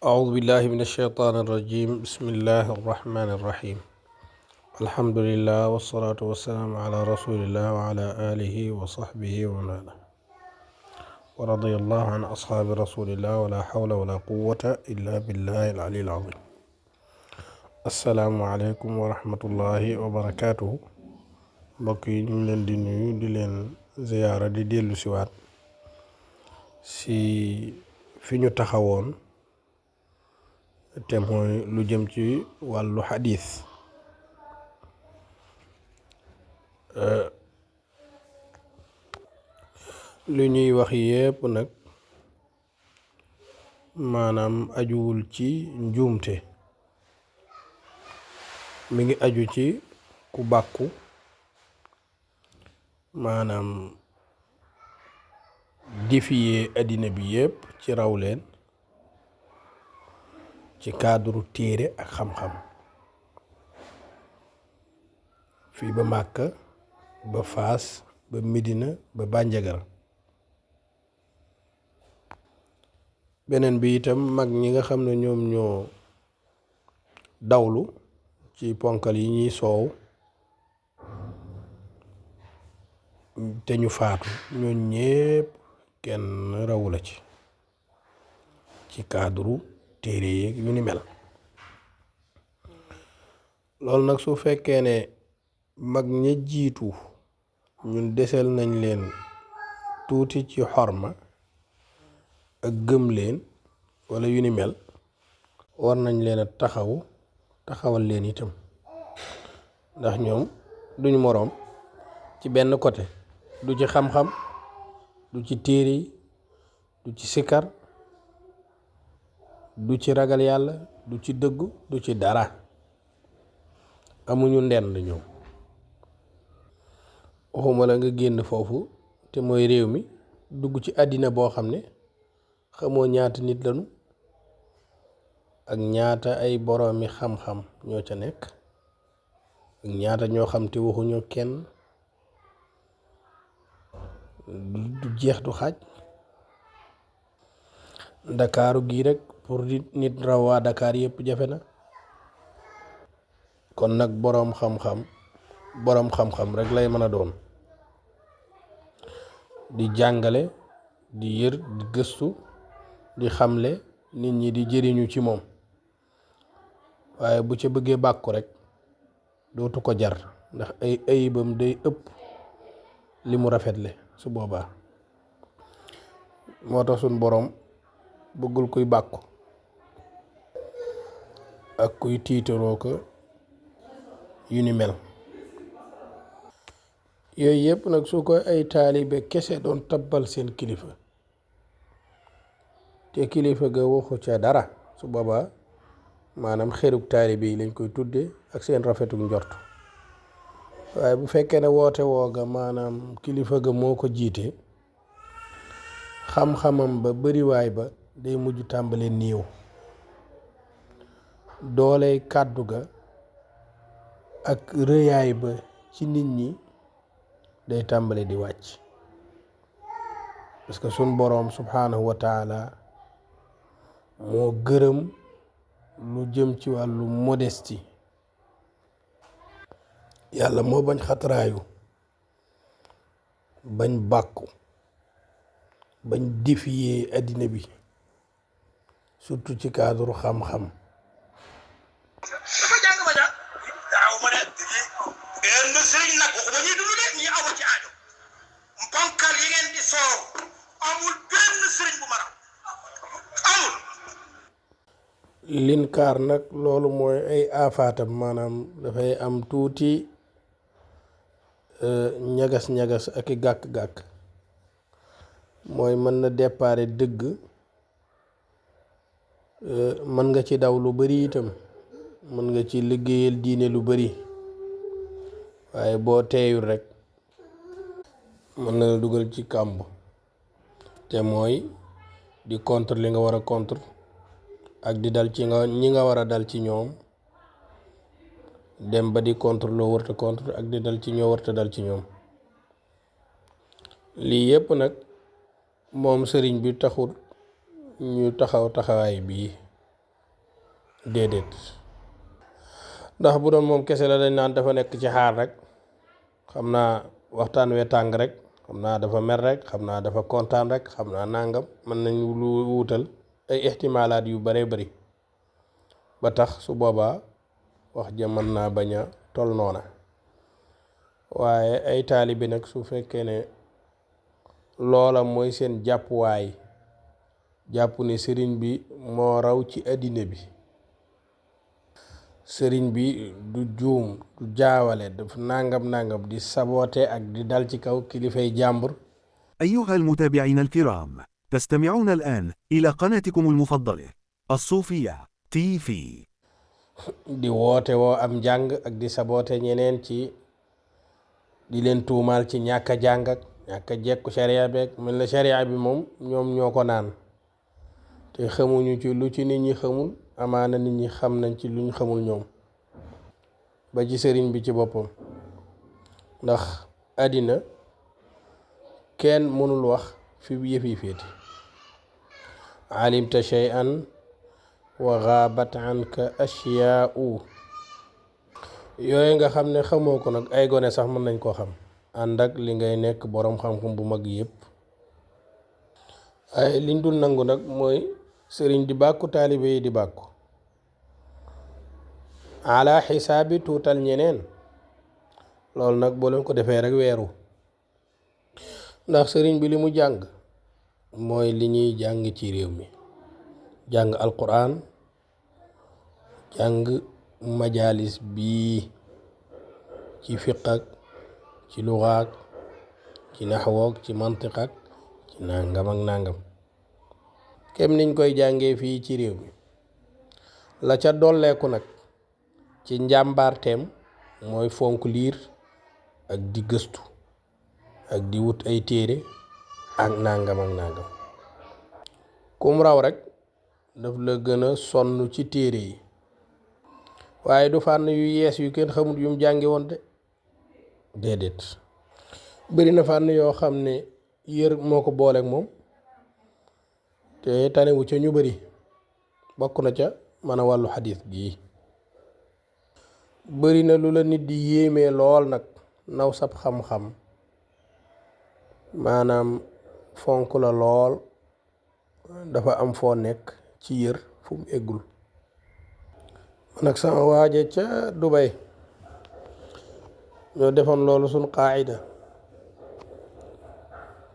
أعوذ بالله من الشيطان الرجيم بسم الله الرحمن الرحيم الحمد لله والصلاة والسلام على رسول الله وعلى آله وصحبه ومن والاه ورضي الله عن أصحاب رسول الله ولا حول ولا قوة إلا بالله العلي العظيم السلام عليكم ورحمة الله وبركاته بقي من دي نيو دي لين زيارة دي ديلو سيوات si fi ñu taxawoon te mooy lu jëm ci wàllu xadis lu ñuy wax yépp nag maanaam ajuwul ci njuumte mi ngi aju ci ku bàkku maanaam défier àddina bi yépp ci raw leen ci cadre téere ak xam-xam fii ba Màkka ba Faas ba Medina ba Bandiagara beneen bi itam mag ñi nga xam ne ñoom ñoo dawlu ci ponkal yi ñuy soow te ñu faatu ñooñ ñépp kenn rawu la ci cadre téere yeeg yu ni mel loolu nag su fekkee ne mag ña jiitu ñun desel nañ leen tuuti ci xorma ak gëm leen walla yu ni mel war nañ leen a taxawal leen itam ndax ñoom duñ moroom ci benn côté du ci xam-xam du ci téere yi du ci sikar du ci ragal yàlla du ci dëggu du ci dara amuñu ndend ñoom waxuma la nga génn foofu te mooy réew mi dugg ci àddina boo xam ne xamoo ñaata nit lañu ak ñaata ay boroomi xam-xam ñoo ca nekk ak ñaata ñoo xam te waxuñu kenn du jeex du xaaj ndakaaru gii rek pour nit raw waa Dakar yépp jafe na kon nag boroom xam-xam rek lay mën a doon di jàngale di yër di gëstu di xamle nit ñi di jëriñu ci moom waaye bu ca bëggee bàkku rek dootu ko jar ndax ay ayibam day ëpp li mu rafetle su boobaa moo tax suñ boroom bëggul kuy bàkku ak kuy tiitaroo ko yu ni mel yooyu yépp nag su ko ay taalibe kese doon tabbal seen kilifa te kilifa ga waxu ca dara su boobaa maanaam xerug taalibe yi lañ koy tudde ak seen rafetuk njort waaye bu fekkee ne woote wooga maanaam kilifa ga moo ko jiite xam-xamam ba bariwaay ba day mujj tàmbale néew dooley kàddu ga ak rëyaay ba ci nit ñi day tàmbale di wàcc parce que sun boroom subhanahu wa taala moo gërëm lu jëm ci wàllu modestie yàlla moo bañ xataraayu bañ bàkku bañ défier àddina bi surtout ci cadre xam-xam dafa jàng ma jàng daaw ma ne benn sëriñ nag waxuma ñuy dund de ñi awu ci aajo ponkal yi ngeen di soow amul benn sëriñ bu ma raw amul linkaar nag loolu mooy ay aafaatam maanaam dafay am tuuti ñagas-ñagas ak i gàkk-gàkk mooy mën na déparé dëgg mën nga ci daw lu bari itam mën nga ci liggéeyal diine lu bari waaye boo teeyul rekk mën na la dugal ci kàmb te mooy di contre li nga war a contre ak di dal ci ñi nga war a dal ci ñoom dem ba di contre loo warta contre ak di dal ci ñoo warta dal ci ñoom lii yépp nag moom sëriñ bi taxul ñu taxawaay bii déedéet ndax bu doon moom kese la dañ naan dafa nekk ci xaar rek xam naa waxtaan wee tàng rek xam naa dafa mer rek xam naa dafa kontaan rek xam naa nangam mën nañ lu wuutal ay ixtimaalaat yu bare bari ba tax su boobaa wax ja mën naa bañ a tol noona waaye ay taalibe nag su fekkee ne loola mooy seen jàppuwaay jàpp ne sëriñ bi moo raw ci àddina bi sëriñ bi du juum du jaawale daf nangam di saboote ak di dal ci kaw kilifay jàmbur. أيها المتابعين الكرام، تستمعون الآن إلى قناتكم المفضلة الصوفية TV. di woote woo am njàng ak di saboote ñeneen ci di leen tuumaal ci ñàkk a jàng ak ñàkk a jekku sharia beeg mel na sharia bi moom ñoom ñoo ko naan te xamuñu ci lu ci nit ñi xamul amaana nit ñi xam nañ ci luñ xamul ñoom ba ci sëriñ bi ci boppam ndax àddina kenn mënul wax fi yëf yi féete alimta shay'an wa gaabat anka ashyaa'u yooyu nga xam ne xamoo ko nag ay gone sax mën nañ koo xam ànd ak li ngay nekk boroom xam-xam bu mag yépp ay liñ dul nangu nag mooy sëriñ di bàkku taalibe yi di bàkku ala xisaabi tuutal ñeneen loolu nag boo leen ko defee rek weeru ndax sëriñ bi li mu jàng mooy li ñuy jàng ci réew mi jàng alquran jàng majalis bii ci fiq ak ci lugaak ci naxwook ci mantiq ak ci nangam ak nangam kem niñ koy jàngee fii ci réew mi la ca dolleeku nag ci njàmbaarteem mooy fonk liir ak di gëstu ak di wut ay téere ak nangam ak nangam kum raw rek daf la gën a sonn ci téere yi waaye du fànn yu yees yu kenn xamut yum jàngi woon de déedéet bëri na fànn yoo xam ne yër moo ko booleek moom te tanewu ca ñu bëri bokk na ca mën a wàllu xadiis gii bëri na lu la nit di yéemee lool nag naw sab xam-xam maanaam fonk la lool dafa am foo nekk ci yër fu mu eggul man ak sama waaje ca Dubai ñoo defoon loolu suñ qaayida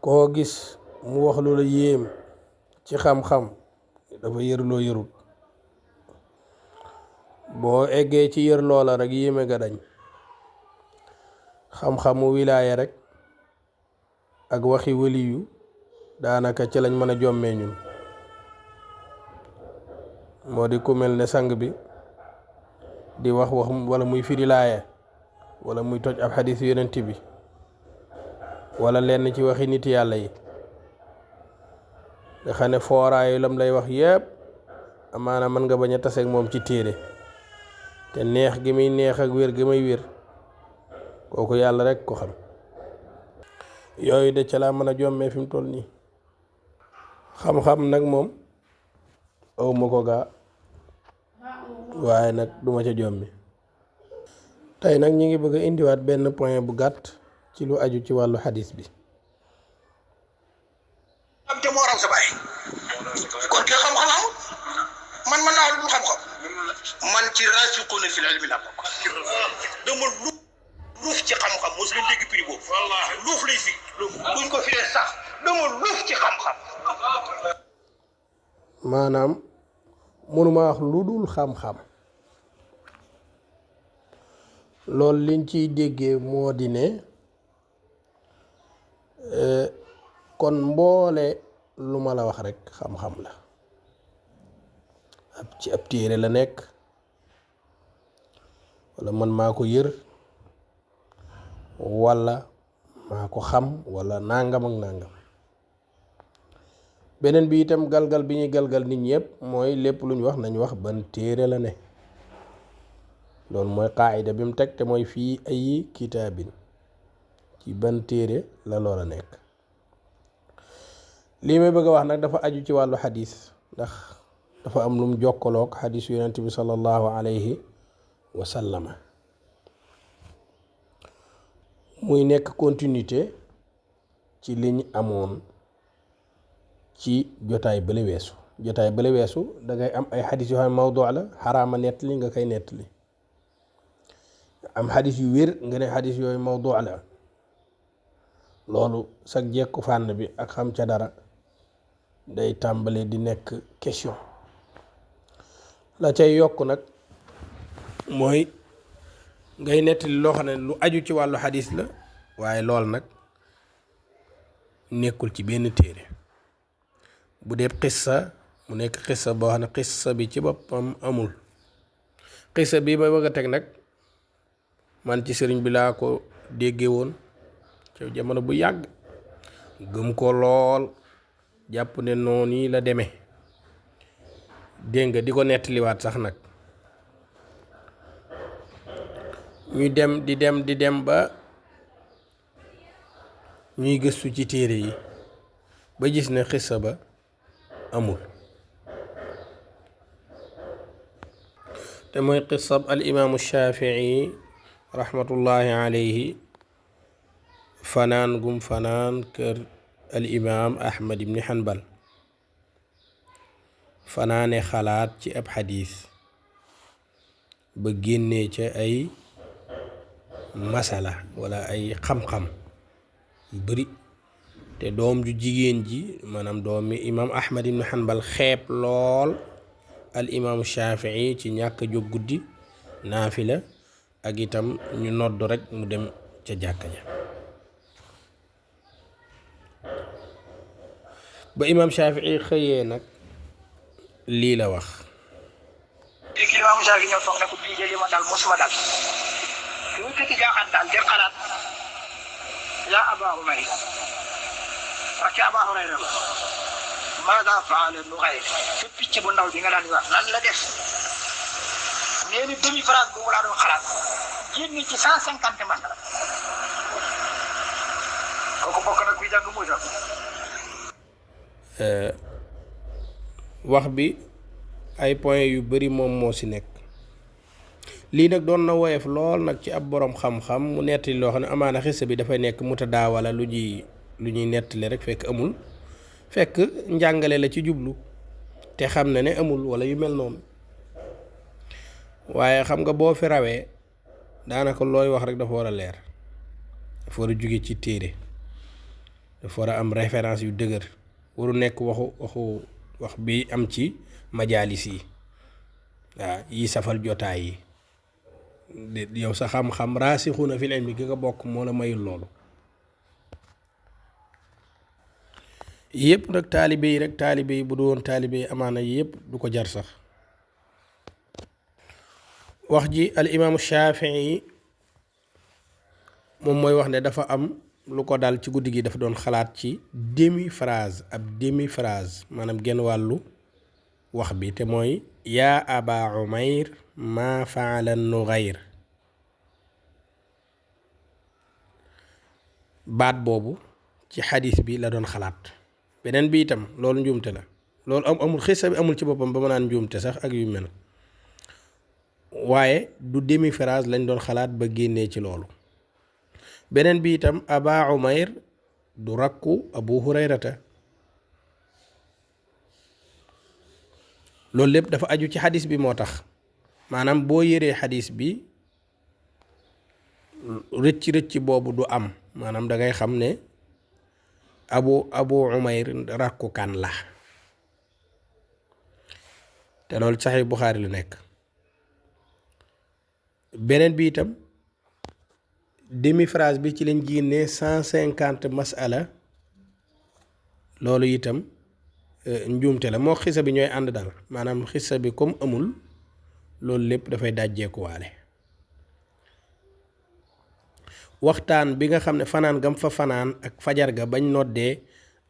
koo gis mu wax lu la yéem ci xam-xam dafa yër loo yërut boo eggee ci yër loola rek yéeme ga dañ xam-xamu wilaaya rek ak waxi waliyu daanaka ci lañ mën a jommee ñun moo di ku mel ne sang bi di wax wala muy firi laaya wala muy toj ab xadiis yonent bi wala lenn ci waxi nit yàlla yi nga xam ne fooraayu lam lay wax yépp amaana mën nga bañ a taseeg moom ci téere te neex gi muy neex ak wér gi muy wér kooku yàlla rek ko xam yooyu de ca laa mën a jommee fi mu toll nii xam-xam nag moom awma ko gaa waaye nag duma ca jommi tey nag ñi ngi bëgg a indiwaat benn point bu gàtt ci lu aju ci wàllu xadis bi am te moo raw sa bàyyi kon ki xam-xam amul man mën naa lu xam-xam man ci rasiquna fil ilmi la bokk dama luuf ci xam-xam mos leen dégg prix boobu wallaahi luuf lay fi buñ ko firee sax dama luuf ci xam-xam maanaam mënuma wax lu dul xam-xam loolu liñ ciy déggee moo di ne kon mboole lu ma la wax rek xam-xam la ci ab téere la nekk wala man maa ko yër wala maa ko xam wala nangam ak nangam beneen bi itam galgal bi ñuy galgal nit ñi yëpp mooy lépp lu ñu wax nañ wax ban téere la ne loolu mooy qaayida bi mu teg te mooy fii ay kitaabin ci ban téere la loola nekk lii may bëgg a wax nag dafa aju ci wàllu xadis ndax dafa am lum jokkaloog xadis yonent bi sallallahu alayhi wa sallama muy nekk continuité ci liñ amoon ci jotaay bële weesu dangay am ay xadis yoo xam ne mawdu la xaraama nettali nga koy nettali am xadis yu wér nga ne xadis yooyu mawdu la loolu sag jekku fànn bi ak xam ca dara day tàmbale di nekk question la cay yokk nag mooy ngay nettali loo xam ne lu aju ci wàllu xadis la waaye lool nag nekkul ci benn téere bu dee xissa mu nekk xissa boo xam ne xissa bi ci boppam amul xissa bi may bëgg a teg nag man ci sëriñ bi laa ko déggee woon ci jamono bu yàgg gëm ko lool jàpp ne noonu yi la demee dégg nga di ko nettaliwaat sax nag ñuy dem di dem ba ñuy gëstu ci téere yi ba gis ne xissa ba amul te mooy xissab al imaamu Shafii rahmatullahi alayhi fanaan gum fanaan kër al imaam Ahmad ibn Hanbal fanaane xalaat ci ab xadiis ba génnee ca ay masala wala ay xam-xam yu bari te doom ju jigéen ji maanaam doomi imaam Ahmad ibn Hanbal xeeb lool al imaamu Shafii ci ñàkk jóg guddi naafila ak itam ñu nodd rek mu dem ca jàkka ja ba imaam Shafii xëyee nag lii la wax léegi imaamu Shafii ñëw toog ne ko bii de li ma dal mosuma dal li mu tëkki jaaxaan daal de xalaat yaa Abaa Umayr ak Abaa Hurayra la maada faala Nughayr te picc bu ndaw bi nga daan wax lan la def nee ni demi phrase boobu laa doon xalaat génn ci 150 masala kooku bokk na kuy jàng muy wax bi ay point yu bari moom moo ci nekk lii nag doon na woyof lool nag ci ab boroom xam-xam mu nettali loo xam ne amaana xissa bi dafay nekk mutadaawala lu ñuy nettali rek fekk amul fekk njàngale la ci jublu te xam na ne amul walla yu mel noonu waaye xam nga boo fi rawee daanaka looy wax rek dafa war a leer dafa war a jóge ci téere dafa war a am référence yu dëgër waru nekk wax bi am ci majaalis yi waaw yi safal jotaay yi yow sa xam-xam raasixuuna fil ilmi gi nga bokk moo la mayul loolu yëpp nag taalibe yi bu du woon taalibe yi amaana yëpp du ko jar sax wax ji al imaamu Shafii moom mooy wax ne dafa am lu ko dal ci guddi gi dafa doon xalaat ci demi phrase maanaam genn wàllu wax bi te mooy yaa Aba Umayr maa faala Nughayr baat boobu ci xadis bi la doon xalaat beneen bi itam loolu njuumte la loolu amul xissa bi amul ci boppam ba ma naan njuumte sax ak yu mel waaye du demi phrase lañ doon xalaat ba génnee ci loolu beneen bi itam Aba Umayr du rakku Abu Hurayrata loolu lépp dafa aju ci xadis bi moo tax maanaam boo yëree xadis bi rëcc boobu du am maanaam dangay xam ne Abu Umayr rakku kan la te loolu Sahih Bukhari lu nekk beneen bi itam demi phrase bi ci lañ génnee 150 masala loolu itam njuumte la moo xissa bi ñooy ànd daal maanaam xissa bi comme amul loolu lépp dafay dajjeekuwaale waxtaan bi nga xam ne fanaan gam fa fanaan ak fajar ga bañ noddee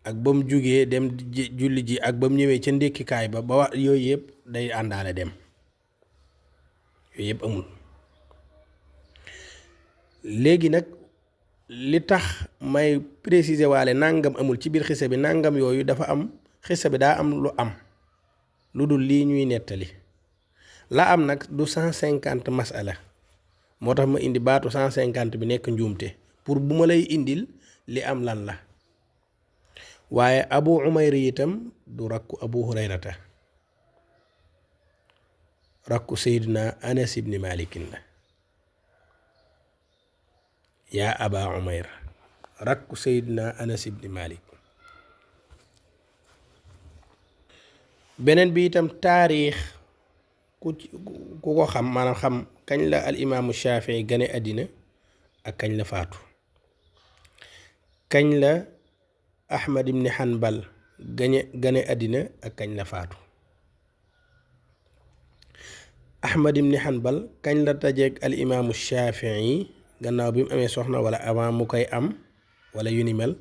ak ba mu jugee dem julli ji ak ba mu ñëwee ca ndékkikaay ba wax yooyu yëpp day àndaale dem yooyu yëpp amul léegi nag li tax may préciser waale nangam amul ci biir xissa bi nangam yooyu dafa am xissa bi daa am lu am lu dul lii ñuy nettali la am nag du 150 masala moo tax ma indi baatu 150 bi nekk njuumte pour bu ma lay indil li am lan la waaye Abu Umayr itam du rakku Abu Hurayrata rakku Seydina Anas ibni Malikin la yaa Aba Umayr rakku Seydina Anas ibni Malik beneen bi itam taarix ku ko xam maanaam xam kañ la al imaamu Shafii gane àddina ak kañ la faatu kañ la Ahmad ibni Hanbal gane àddina ak kañ la faatu Ahmad ibni Hanbal kañ la tajeeg al imaamu Shafii gannaaw bi mu amee soxna wala avant mu koy am wala yu ni mel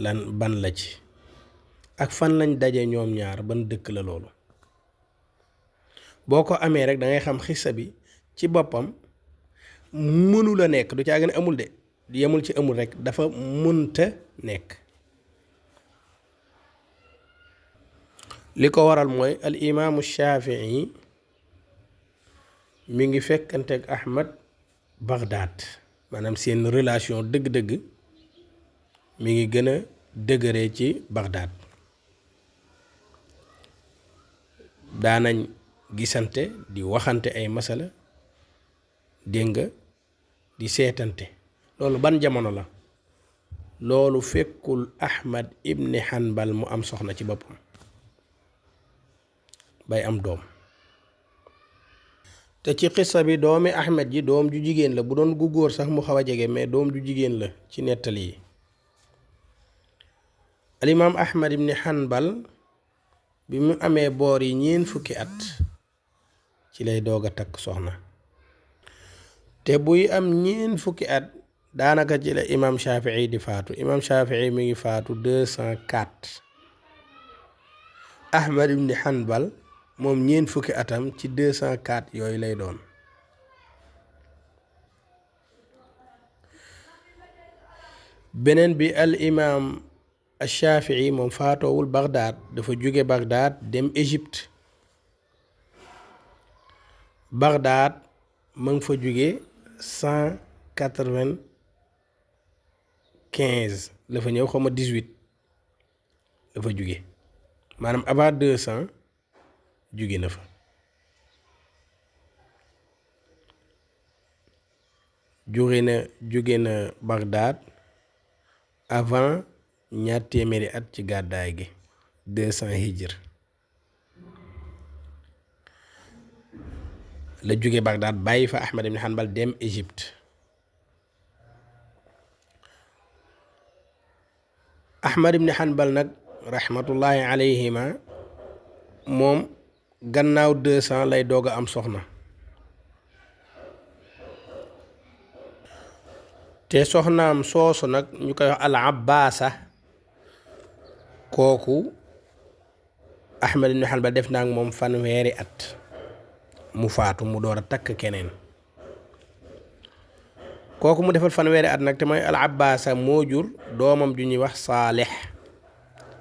lan ban la ci ak fan lañ daje ñoom ñaar ban dëkk la loolu boo ko amee rek da ngay xam xissa bi ci boppam mënula nekk du caa gën a amul de yemul ci amul rek dafa mënta nekk li ko waral mooy al imaamu Shafii mi ngi fekkanteeg Ahmad Baghdad maanaam seen relation dëgg-dëgg mi ngi gën a dëgëree ci Baghdad daanañ gisante di waxante ay masala dégg nga di seetante loolu ban jamono la loolu fekkul Ahmad ibni Hanbal mu am soxna ci boppam bay am doom te ci xissa bi doomi Ahmad ji doom ju jigéen la bu doon gu góor sax mu xaw a jege mais doom ju jigéen la ci nettali yi alimaam Ahmad ibni Hanbal bi mu amee boor yi 4 fukki at ci lay doog a takk soxna te buy am 4 fukki at daanaka ci la imam Shafii di faatu imam Shafii mi ngi faatu 204 Ahmad ibni Hanbal moom 4 fukki atam ci 204 yooyu lay doon beneen bi al imam Shafii moom faatoowul Baghdad dafa jóge Baghdad dem Égypte Baghdad ma ngi fa jóge 195 la fa ñëw xaw ma 18 la fa jóge maanaam avant 200 jóge na fa jóge na Baghdad avant 200 at ci gàddaay gi 200 hijr la jóge Baghdad bàyyi fa Ahmad ibn Hanbal dem Égypte Ahmad ibn Hanbal nag rahmatullahi alayhima moom gannaaw 200 lay doog a am soxna te soxnaam soosu nag ñu koy wax al Abbaasa kooku Ahmad ibn Hanbal def naa ak moom 100 at mu faatu mu door a takk keneen kooku mu defal 100 at nag te mooy al Abbaasa moo jur doomam ju ñuy wax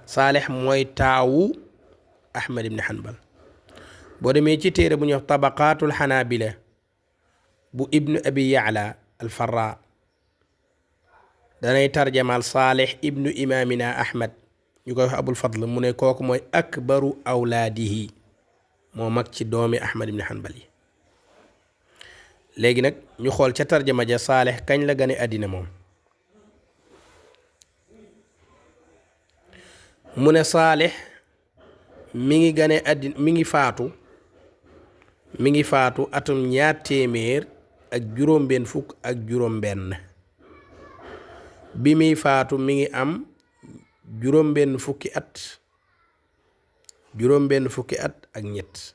Saalix mooy taawu Ahmad ibn Hanbal boo demee ci téere bu ñuy wax tabaqaatul xanaabila bu ibnu abi Ya'la al Farra danay tarjamaal Saalix ibnu imaamina Ahmad ñu koy wax Abul Fadl mu ne kooku mooy akbaru awlaadihi moo mag ci doomi Ahmad ibn Hanbal yi léegi nag ñu xool ca tarjama ja Saalix kañ la gane àddina moom mu ne Saalix mi ngi gane àddina mi ngi faatu atum 256 bi muy faatu mi ngi am juróom-benn fukki at ak ñett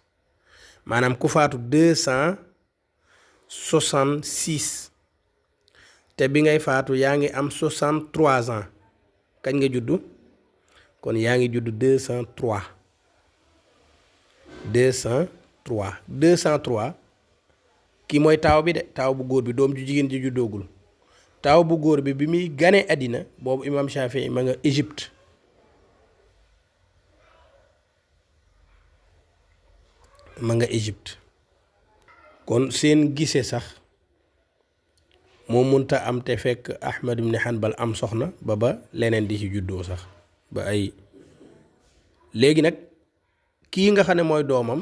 maanaam ku faatu 266 te bi ngay faatu yaa ngi am 63 ans kañ nga juddu kon yaa ngi juddu 203 kii mooy taaw bi de taaw bu góor bi doom ju jigéen ji juddoogul taaw bu góor bi muy gane àddina boobu imam Shafii ma nga Égypte ma nga Égypte kon seen gise sax moo munta am te fekk Ahmad ibn Hanbal am soxna ba leneen di ci juddoo sax ba ay léegi nag kii nga xam ne mooy doomam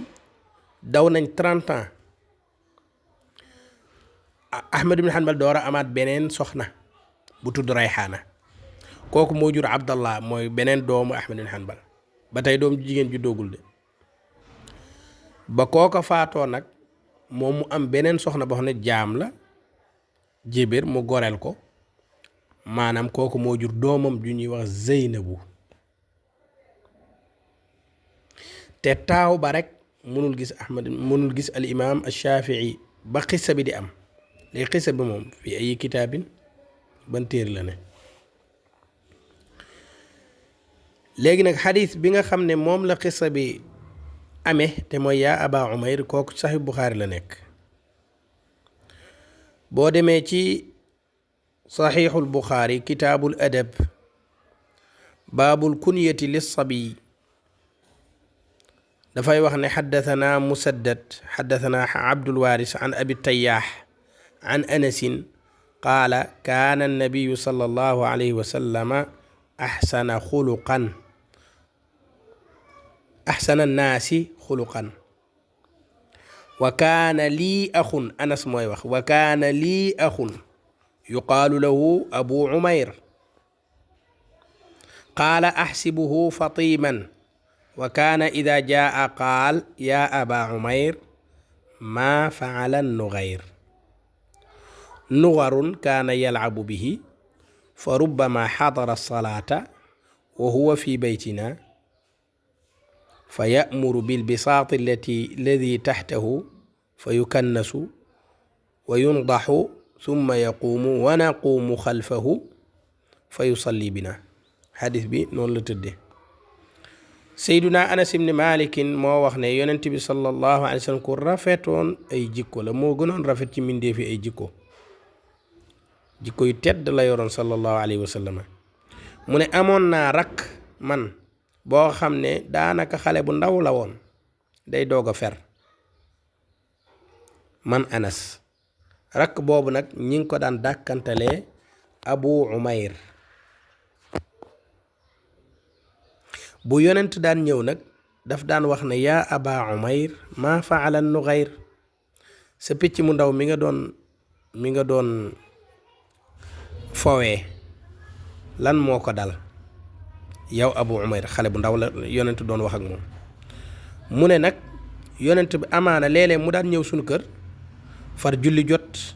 daw nañ 30 ans Ahmad ibn Hanbal door a amaat beneen soxna bu tudd Rayhaana kooku moo jur Abdallah mooy beneen doomu Ahmad ibn Hanbal ba tey doom jigéen juddoogul de ba kooka faatoo nag moom mu am beneen soxna boo xam ne jaam la Jébér mu goreel ko maanaam kooku moo jur doomam ju ñuy wax Zeynabu te taaw ba rek mënul gis al imaam Shafii ba xissa bi di am léegi xissa bi moom fii ay kitaabin ban téere la ne léegi nag xadis bi nga xam ne moom la xissa bi amee te mooy yaa Aba Umayr kooku Sahih Bukhari la nekk boo demee ci Sahihul Bukhari kitaabul adab baabul kunyati lissabiy dafay wax ne xaddathana Musaddad xaddathana Abdul Waaris an Abi Tayyaax an Anasin qaala kaana annabiyu sallallahu alayhi wa sallama axsana annaasi xuluqan wa kaana lii axun Anas mooy wax wa kaana lii axun yuqaalu lahu Abu Umayr qaala axsibuhu fatiman wa kaana idaa jaa qaal yaa Aba Umayr maa faala nugayr nugarun kaana yalcabu bihi fa rubbama xadara salaata wa huwa fi baytina fa ya'muru bilbisaati alladi taxtahu fa yukannasu wa yundaxu summa yaquumu wa naquumu xalfahu fa yusalli bina xadis bi noonu la tëdde Seyduna Anas ibn Malikin moo wax ne yonent bi sallallahu alayhi wa sallam ku rafetoon ay jikko la moo gënoon rafet ci mbindeefi ay jikko yu tedd la yoroon sallallahu alayhi wa sallam mu ne amoon naa rakk man boo xam ne daanaka xale bu ndaw la woon day doog a fer man Anas rakk boobu nag ñi ngi ko daan dàkkantalee Abu Umayr bu yonent daan ñëw nag daf daan wax ne yaa Aba Umayr maa faala nugayr sa picc mu ndaw mi nga doon fowee lan moo ko dal yow Abu Umayr xale bu ndaw la yonent doon wax ak moom mu ne nag yonent bi amaana léeg-léeg mu daan ñëw suñu kër far julli jot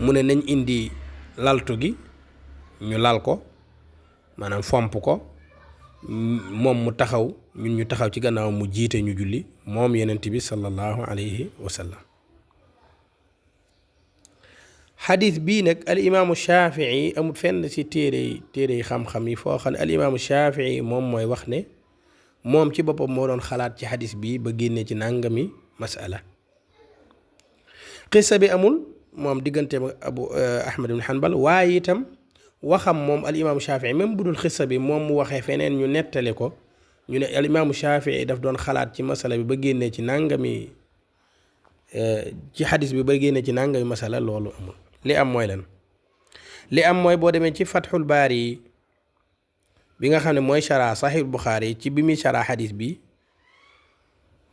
mu ne nañ indi laltu gi ñu lal ko maanaam fomp ko moom mu taxaw ñun ñu taxaw ci gannaaw mu jiite ñu julli moom yonent bi sallallahu alayhi wa sallam xadis bii nag al imaamu Shafii amul fenn ci téere yi xam-xam yi foo xam ne al imaamu Shafii moom mooy wax ne moom ci boppam moo doon xalaat ci xadis bii ba génnee ci nàngami masala xissa bi amul moom digganteem Abu Ahmad ibn Hanbal waaye itam waxam moom al imaamu Shafii même bu dul xissa bi moom mu waxee feneen ñu nettale ko ñu ne al imaamu Shafii daf doon xalaat ci masala bi ba génnee ci nàngami ci xadis bi ba génnee ci nàngami masala loolu amul li am mooy lan li am mooy boo demee ci Fathul Baari bi nga xam ne mooy shara Sahih Bukhari ci bi muy shara xadis bi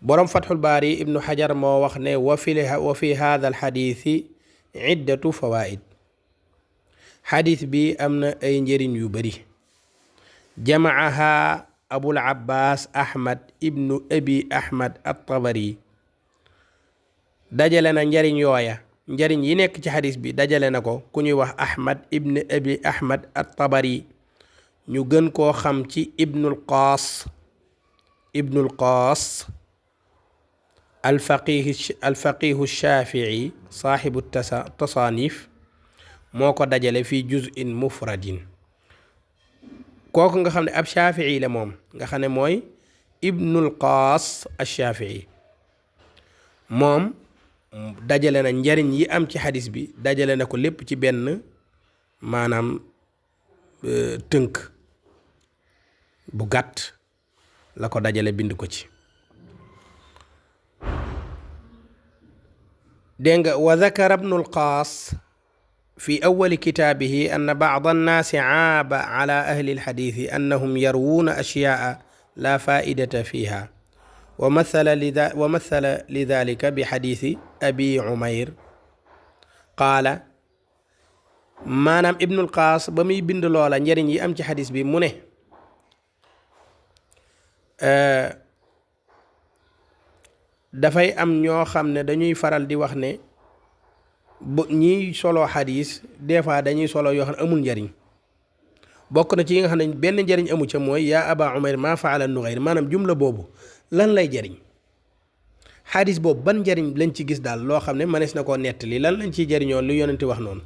boroom Fathul Baari Ibnu Hajar moo wax ne wa fi haadha al xadiisi iddatu fawaid xadis bi am na ay njëriñ yu bari jamaaha Abul Abbas Ahmad ibnu Abi Ahmad at-Tabari dajale na njariñ yooya njariñ yi nekk ci xadis bi dajale na ko ku ñuy wax Ahmad ibn Abi Ahmad at-Tabari ñu gën koo xam ci Ibnul Qaas alfaqihu Shafii saaxibu tasaanif moo ko dajale fii juz'in mufradin kooku nga xam ne ab Shafii la moom nga xam ne mooy Ibnul Qaas al-Shafii moom dajale na njariñ yi am ci xadis bi dajale na ko lépp ci benn maanaam tënk bu gàtt la ko dajale bind ko ci دينغ وذكر ابن القاص في أول كتابه أن بعض الناس عاب على أهل الحديث أنهم يروون أشياء لا فائدة فيها ومثل لذلك بحديث أبي عمير قال maanaam ibnul qaas ba muy bind loola njëriñ yi am ci xadis bi mu ne dafay am ñoo xam ne dañuy faral di wax ne bu ñiy solo xadis des fois dañuy solo yoo xam ne amul njëriñ bokk na ci yi nga xam ne benn njëriñ amu ca mooy yaa aba umayr maa faala nughayr maanaam jumla boobu lan lay jëriñ xadis boobu ban njëriñ lañ ci gis daal loo xam ne mënees na koo nettali lan lañ ciy jëriñoo lu yonenti wax noonu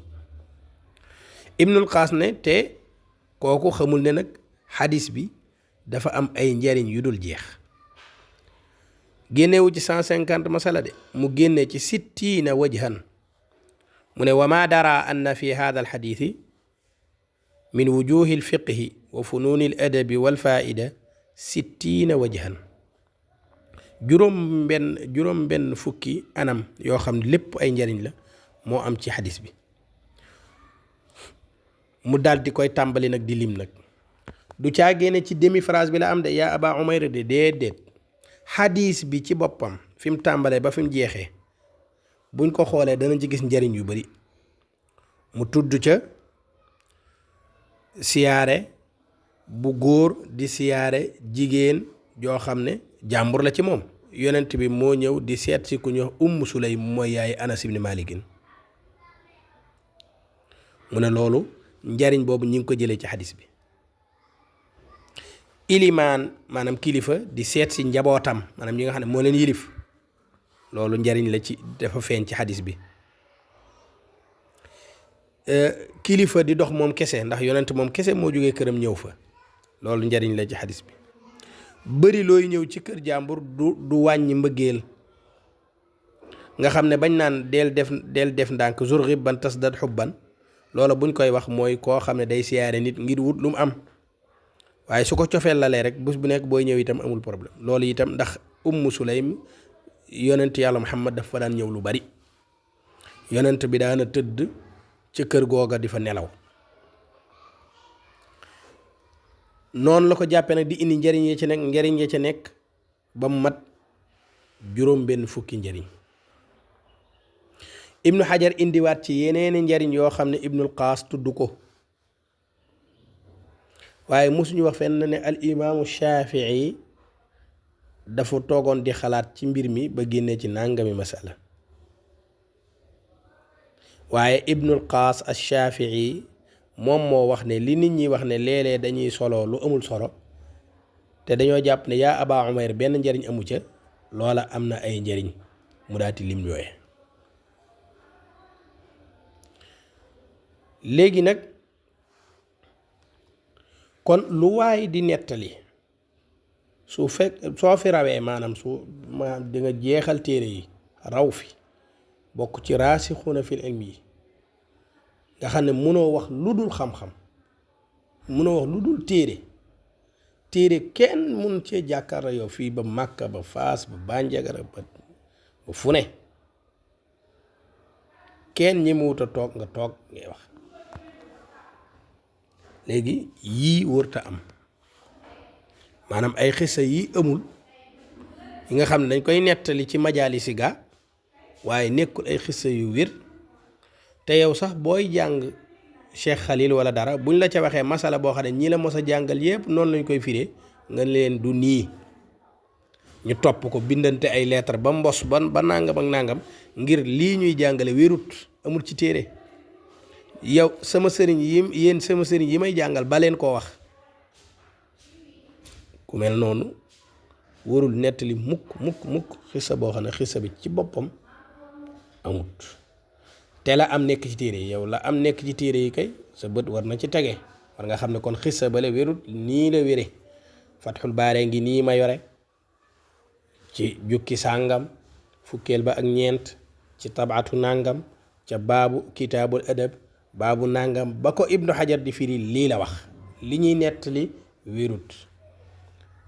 ibnul qaas ne te kooku xamul ne nag xadis bi dafa am ay njariñ yu dul jeex génnewu ci 150 masala de mu génne ci 60 wajhan mu ne wa ma dara anna fi hada alxadithi min wujuhi alfiqhi wa fununi aladabi walfaida 60 wajhan juróom benn fukki anam yoo xam ne lépp ay njariñ la moo am ci xadis bi mu daal di koy tàmbali nag di lim nag du caa génne ci demi phrase bi la am de yaa aba umayr de déedéet xadis bi ci boppam fi mu tàmbalee ba fi mu jeexee buñ ko xoolee danañ ci gis njariñ yu bari mu tudd ca siyaare bu góor di siyaare jigéen joo xam ne jàmbur la ci moom yonent bi moo ñëw di seet si ku ñu Umm Sulaym mooy yaay Anas ibn Malikin mu ne loolu njariñ boobu ñi ngi ko jëlee ci xadis bi ilimaan maanaam kilifa di seet si njabootam maanaam ñi nga xam ne moo leen yilif loolu njariñ la ci dafa feeñ ci xadis bi kilifa di dox moom kese ndax yonent moom kese moo jógee këram ñëw fa loolu njariñ la ci xadis bi bëri looy ñëw ci kër jàmbur du wàññi mbëggeel nga xam ne bañ naan del def ndànk zurghib ban tasdad xubban loola buñ koy wax mooy koo xam ne day siyaare nit ngir wut lu mu am waaye su ko cofeel lalee rek bés bu nekk booy ñëw itam amul problème loolu itam ndax Umm Sulaym yonent yàlla Muhammad dafa fa daan ñëw lu bari yonent bi daana tëdd ci kër googa di fa nelaw noonu la ko jàppee nag di indi njariñ ya ca nekk ba mu mat juróom benn fukki njariñ ibnu xajar indiwaat ci yeneeni njariñ yoo xam ne ibnul qaas tudd ko waaye mosuñu wax fenn ne al imaamu shafii dafa toogoon di xalaat ci mbir mi ba génnee ci nàngami masala waaye ibnul qaas al shafii moom moo wax ne li nit ñi wax ne léeg-léeg dañuy solo lu amul solo te dañoo jàpp ne yaa aba umayr benn njariñ amu ca loola am na ay njariñ mu daati lim yooye léegi nag kon lu waay di nettali soo fi rawee maanaam di nga jeexal téere yi raw fi bokk ci raasixuuna fil ilmi yi nga xam ne mënoo wax lu dul xam-xam mënoo wax lu dul téere kenn mun cee jàkkaarloo yow fii ba Màkka ba Faas ba Bandiagara ba fu ne kenn ñi mu wut a toog nga toog ngay wax léegi yii wërta am maanaam ay xissa yi amul yi nga xam ne dañ koy nettali ci majaalisi ga waaye nekkul ay xissa yu wér te yow sax booy jàng Cheikh Khalil wala dara buñ la ca waxee masala boo xam ne ñi la mos a jàngal yépp noonu lañ koy firee nga leen du nii ñu topp ko bindante ay lettre ba mbos ba nangam ak nangam ngir lii ñuy jàngale wérut amul ci téere yow sama sëriñ yi may jàngal ba leen koo wax ku mel noonu warul nettali mukk xissa boo xam ne xissa bi ci boppam amut te la am nekk ci téere yi yow la am nekk ci téere yi kay sa bët war na ci tege war nga xam ne kon xissa bale wérut nii la wére Fathul Baare ngi nii ma yore ci jukki sàngam fukkeel ba ak ñeent ci tabaatu nàngam ca baabu kitaabul adab baabu nàngam ba ko ibnu xajar di firi lii la wax li ñuy nettali wérut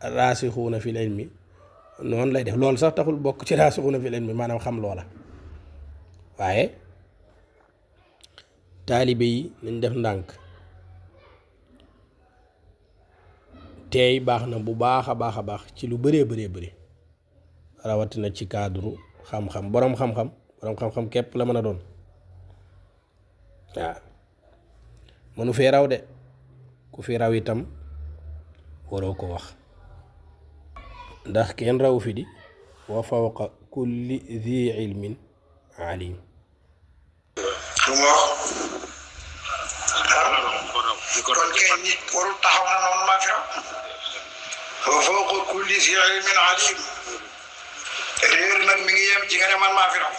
raasixuuna fil ilmi noonu lay def loolu sax taxul bokk ci raasixuuna fil ilmi maanaam xam loola waaye taalibe yi nañ def ndànk teey baax na bu baax a baax ci lu bëree bëri rawatina ci cadre xam-xam boroom xam-xam képp la mën a doon waaw mënu fee raw de ku fi raw itam waroo ko wax ndax kenn raw fi di wa fawqa kulli dhi ilmin alim kon kenn nit warul taxaw na noonu maa fi raw wa fawqa kulli dhi ilmin alim réer nag mi ngi yem ci nga ne man maa fi raw